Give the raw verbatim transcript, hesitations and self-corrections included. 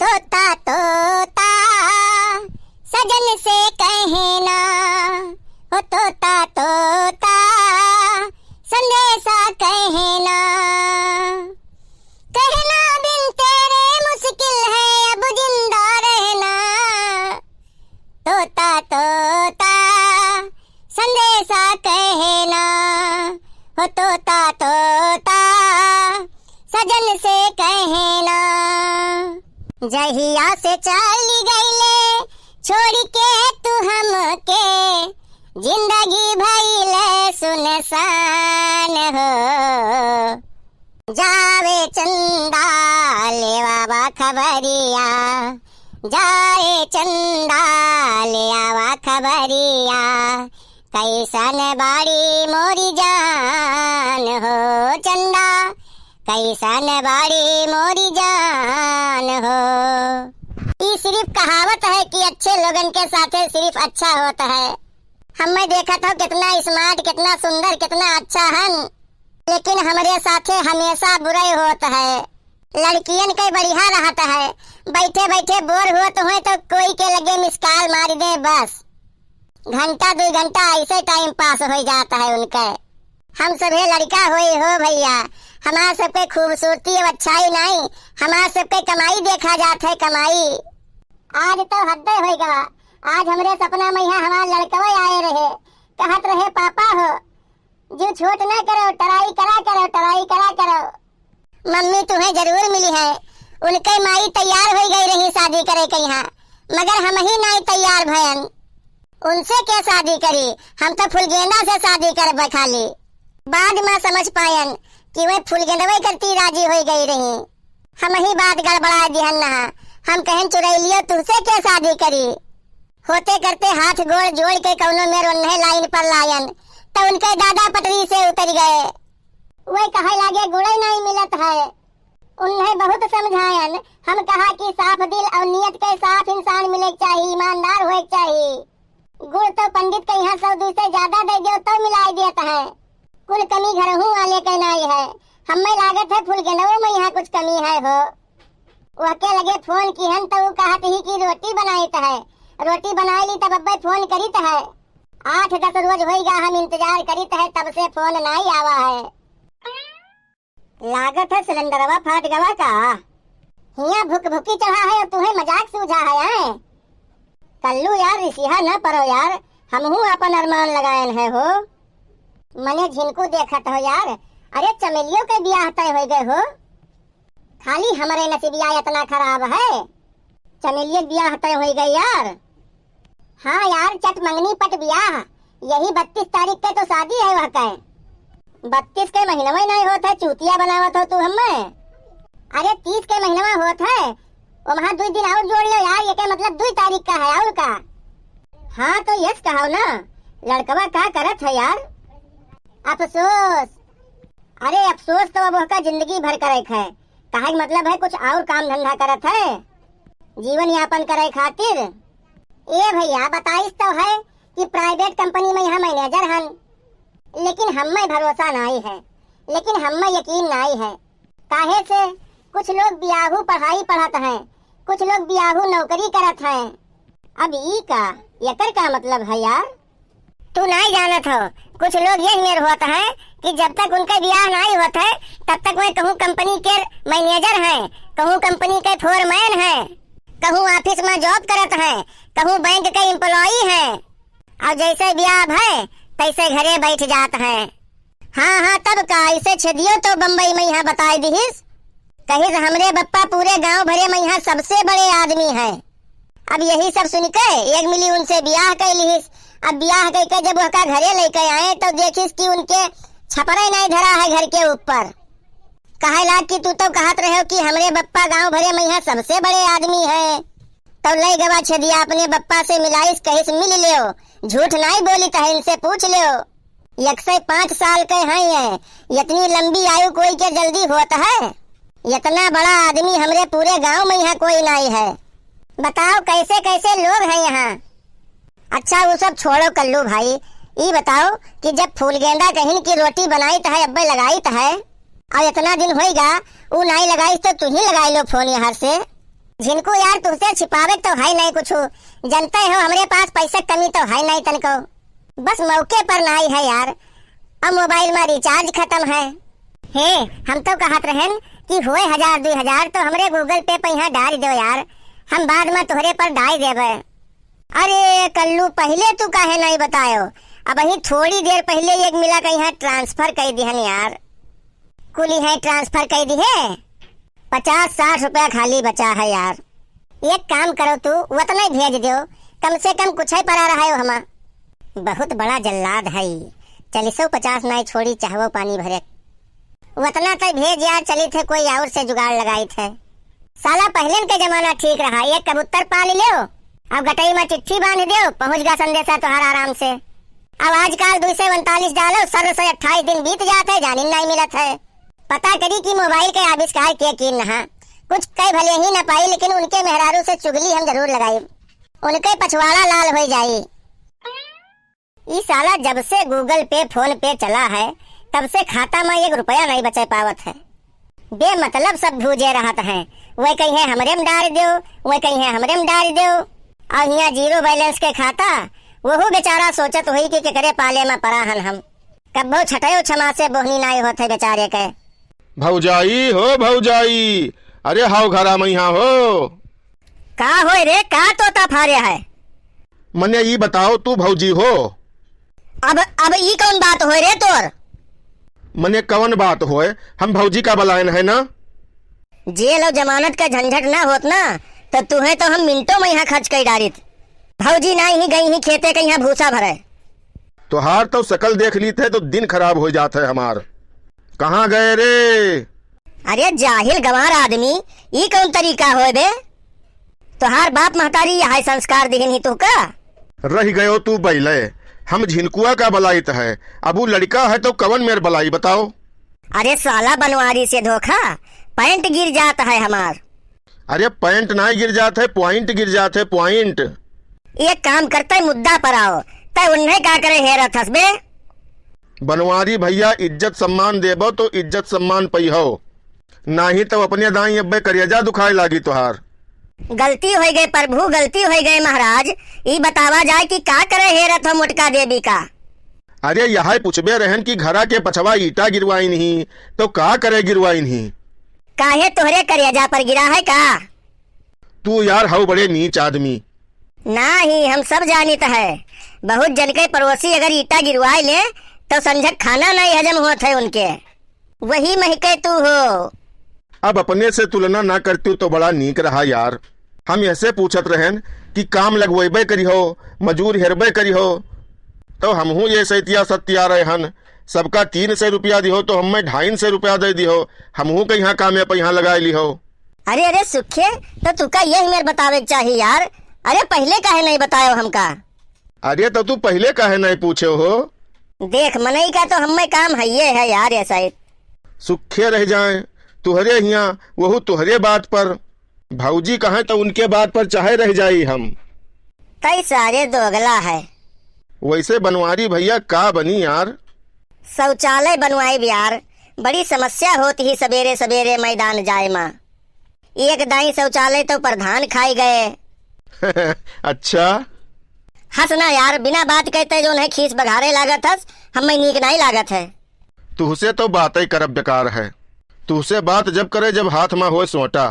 तोता तोता सजन से कहना, ओ तोता तोता संदेशा कहना। कहना बिन तेरे मुश्किल है अब जिंदा रहना। तोता तोता संदेशा कहना, ओ तोता तोता सजन से कहना। जहिया से चली गईले छोड़ के तू हमके, जिंदगी भइल सुनसान हो। जावे चंदा ले आवा खबरिया, जाए चंदा ले आवा खबरिया, कैसन बाड़ी मोरी जान हो चंदा, कैसन बाड़ी मोरी जान हो। ई सिर्फ कहावत है कि अच्छे लोगन के साथे सिर्फ अच्छा होत है। हमें देखत हो कितना smart, कितना सुंदर, कितना अच्छा हन, लेकिन हमरे साथे हमेशा बुराई होत है। लड़कियन के बढ़िया रहत है, बैठे बैठे bore होत होए तो कोई के लगे miss call मार दे बस। घंटा दुई घंटा ऐसे time pass हो जात है उनके। हम सभे लड़का होए हो भैया, हमार सबके खूबसूरती और अच्छाई नाई, हमार सबके कमाई देखा जात है, कमाई। आज तो हद हो गवा, आज हमरे सपना में यहाँ हमार लड़कवे आए रहे, कहत रहे, "पापा हो, जो छोट ना करो, try करा करो, try करा करो।" मम्मी तुम्हें जरूर मिली है, उनके माई तैयार हो गई रही शादी करे के यहाँ, मगर हम ही नाई तैयार भयन। उनसे के शादी करी, हम तो फुलगेंदा से शादी करबे खाली। बाद में समझ पायन कि वह फुलगेंदवे करती राजी हो गई रही। हम ही बात गड़बड़ा दिहन नहा। हम कहन, "चुरैलियो तुझसे के शादी करी?" होते करते हाथ गोड़ जोड़ के कौनो मेर उन्हें line पर लायन, तो उनके दादा पटरी से उतर गए। वह कहे लागे, "गुड़े नहीं मिलत है।" उन्हें बहुत समझायन, हम कहा कि साफ दिल और नियत के साथ इंसान मिले के चाहिए, ईमानदार होए के चाहिए। गुड़ तो पंडित के यहाँ सौ दू से ज्यादा दे दो तो मिलाई देत है। कुल कमी घरहू वाले के नाई है। हमें लागत है फुलगेंदवो में यहाँ कुछ कमी है हो। वहके लगे phone किहन तो ऊ कहत ही कि रोटी बनाइत है। रोटी बनाई ली तब अब्बे phone करीत है। आठ दस रोज होइगा हम इंतजार करीत है, तब से phone नाई आवा है। लागत है सिलेंडरवा फाट गवा का? हियाँ भुक भुकी चढ़ा है और तुहे मजाक सूझा है, हैं? कल्लू यार, रिसिहा न परो यार, हमहू अपन अरमान लगायन है हो। मने झिनको देखत हो यार, अरे चमेलियो के बियाह तय होइ गए हो। खाली हमरे नसीबिया इतना खराब है, चमेलियो के बियाह तय होइ गए यार। हाँ यार, चट मंगनी पट बियाह, यही बत्तीस तारीख के तो शादी है वह के। बत्तीस के महीनवा नहीं होत है, चूतिया बनावत हो तू हमें। अरे तीस के महीनवा होत है, ओम्हा दुई दिन और जोड़ लो यार, ये के मतलब दुई तारीख का है और का। हाँ तो यस कहो ना, लड़कवा का करत है यार? अफसोस। अरे अफसोस तो अब ओहका जिंदगी भर करे के है, काहे के मतलब है कुछ और काम धंधा करत है जीवन यापन करे खातिर। ए भैया, बताइस तो है कि private company में यहाँ manager हन, लेकिन हमें भरोसा नाई है, लेकिन हमें यकीन नाई है। काहे से कुछ लोग बियाहू पढ़ाई पढ़त हैं, कुछ लोग बियाहू नौकरी करत हैं। अब ई का, एकर का मतलब है यार? तू नाई जानत हो, कुछ लोग यही मेर होत हैं कि जब तक उनके बियाह नाई होत है, तब तक वह कहूँ company के manager हैं, कहूँ company के foreman हैं, कहूँ office में job करत हैं, कहूँ bank के employee हैं, और जैसे बियाह भय, तैसे घरे बैठ जात हैं। हाँ, हाँ, तब का, ऐसे छेदियो तो बम्बई में यहाँ बताई दिहिस। कहिस, "हमरे बप्पा पूरे गांव भरे में यहाँ सबसे बड़े आदमी हैं।" अब यही सब सुन के एक मिली उनसे बियाह कर लिहिस। अब बियाह कह के जब ओहका घरे लेके आए तो देखिस कि उनके छपरे नहीं धरा है घर के ऊपर। कहे लाग कि तू तो कहत रहे हो कि हमरे बप्पा गांव भरे में यहाँ सबसे बड़े आदमी हैं। तो ले गवा छेदिया अपने बप्पा से मिलाइस, कहिस, "मिल लेओ, झूठ नहीं बोलित है, इनसे पूछ लेओ।" एक सौ पाँच साल के हैं ये, इतनी लंबी आयु कोई के जल्दी होत है? इतना बड़ा आदमी हमरे पूरे गांव में यहाँ कोई नहीं है। बताओ कैसे कैसे लोग हैं यहाँ। अच्छा वो सब छोड़ो कल्लू भाई, ई बताओ कि जब फूल गेंदा कहिन की रोटी बनाइत है, अब्बे लगाइत है, और इतना दिन होइगा, ऊ नाई लगाइस तो तू ही लगाई लो फोन यहाँ से। झिनकू यार, तुहसे छिपावे तो है नहीं कुछ, जनते हो हमरे पास पैसा कमी तो है नहीं तनको, बस मौके पर नहीं है यार, अब मोबाइल में रिचार्ज खत्म है। हे, हम तो कहत रहन कि होए हजार दुई हजार तो हमरे Google Pay पे यहाँ डाल दो यार, हम बाद में तोहरे पर डाल देबे। अरे कल्लू, पहले तू काहे नहीं बतायो? अबहीं थोड़ी देर पहले एक मिला के यहाँ transfer कर दिहन यार। कुली है transfer कर दिहे, पचास साठ रुपया खाली बचा है यार। एक काम करो तू, उतना ही भेज दो, कम से कम कुछ ही परा रहा हो हमा। बहुत बड़ा जल्लाद है, चालीसो पचास नहीं छोड़ी चाहवो पानी भरे। उतना तो भेज यार, चली थे कोई और से जुगाड़ लगाई थे। साला पहले के जमाना ठीक रहा, एक कबूतर पाल लेओ, अब गटई में चिट्ठी बांध देओ, पहुंच गा संदेशा तोहार आराम से। अब आजकल दुई सौ उनतालीस डालो, सर से अट्ठाईस दिन बीत जात है, जानिन नहीं मिलत है। पता करी कि मोबाइल के आविष्कार के कीन नहा, कुछ कई भले ही न पाई, लेकिन उनके मेहरारू से चुगली हम जरूर लगाई, उनके पछवाड़ा लाल हो जाई। ई साला जब से Google Pay, PhonePe चला है, तब से खाता में एक रुपया नहीं बचे पावत है। बेमतलब सब भूजे रहत हैं, वह कहीं है हमरे में डाल दो, वह कहीं है हमरे में डाल दो। और हियाँ zero balance के खाता, वहू बेचारा सोचत होई कि केकरे पाले में परा हन हम। कब्बो छटयो छमा से बोहनी नाई होत है बेचारे के। भौजाई हो भौजाई, अरे हाउ घरा में यहाँ हो। का होय रे, का तोता फारे है? मने ई बताओ, तू भौजी हो? अब, अब ई कौन बात होय रे तोर? मने कौन बात होय? हम भौजी का बलायन है ना? जेल और जमानत का झंझट ना होत ना, तो तुहे तो हम मिनटों में यहाँ खर्च कर डारित। भौजी ना ही गई ही खेते के यहाँ भूसा भरे। तोहार तो शकल देख लीत है तो दिन खराब हो जात है हमार। कहाँ गए रे? अरे जाहिल गंवार आदमी, ई कौन तरीका होय बे? तोहार बाप महतारी यह संस्कार दिहिन ही तुहका? रह गयो तू बैले, हम झिनकुआ का बलाइत है, अब उ लड़का है तो कवन मेर बलाई बताओ? अरे साला बनवारी से धोखा, पैंट गिर जात है हमार। अरे पैंट नाहीं गिर जात है, point गिर जात है, point। एक काम करते, मुद्दा पर आओ, तै उन्हें का करे हेरत हस बे? बनवारी भैया, इज्जत सम्मान देबो तो इज्जत सम्मान पइहो, नाहीं तो अपने दाईं अब्बे करेजा दुखाए लागी तोहार। गलती होई गए प्रभु, गलती होई गए महाराज, ई बतावा जाए कि का करे हेरत हो मोटका देवी का? अरे यहै पूछबे रहन कि घरा के पछवा ईटा गिरवाइन ही, तो का करे गिरवाइन ही? काहे तोहरे करेजा पर गिरा है का? तू यार हऊ बड़े नीच आदमी। नाहीं, हम सब जानित है। बहुत जन के पड़ोसी अगर ईटा गिरवाए ले, तो संझक खाना नाहीं हजम होत है उनके। वही महके तू हो। अब अपने से तुलना ना करती तो बड़ा नीक रहा यार। हम यहसे पूछत रहन कि काम लगवैबे करिहो, मजूर हेरबे करिहो, तो हमहू ये सैतिया सत्या रहन, सबका तीन सौ रुपया दिहो तो हमें ढाई सौ रुपया दे दिहो, हमहू के यहाँ कामे पे यहाँ लगाए लिहो। अरे, अरे सुखे, तो तुका यही मेर बतावे के चाही यार। अरे, पहिले काहे नहीं बतायो हमका? अरे, तो तू पहिले काहे नहीं पूछे हो? देख, मनई का तो हमें काम है ये है यार, ऐसा ही। सुखे रह जाए, तुहरे हियाँ, वहू तुहरे बात पर। भौजी कहें तो उनके बात पर चाहे रह जाई हम। तई सारे दोगला है। वैसे बनवारी भैया का बनी यार? शौचालय बनवाई यार, बड़ी समस्या होत ही सबेरे सबेरे मैदान जाए मा। एक दाई शौचालय तो प्रधान खाई गए। अच्छा। हंस ना यार, बिना बात कहते जो उन्हें खीस बघारे लागत हस, हमें नीक नहीं लागत है। तुहसे तो बातें करब बेकार है। तुहसे बात जब करे जब हाथ मा होए सोटा।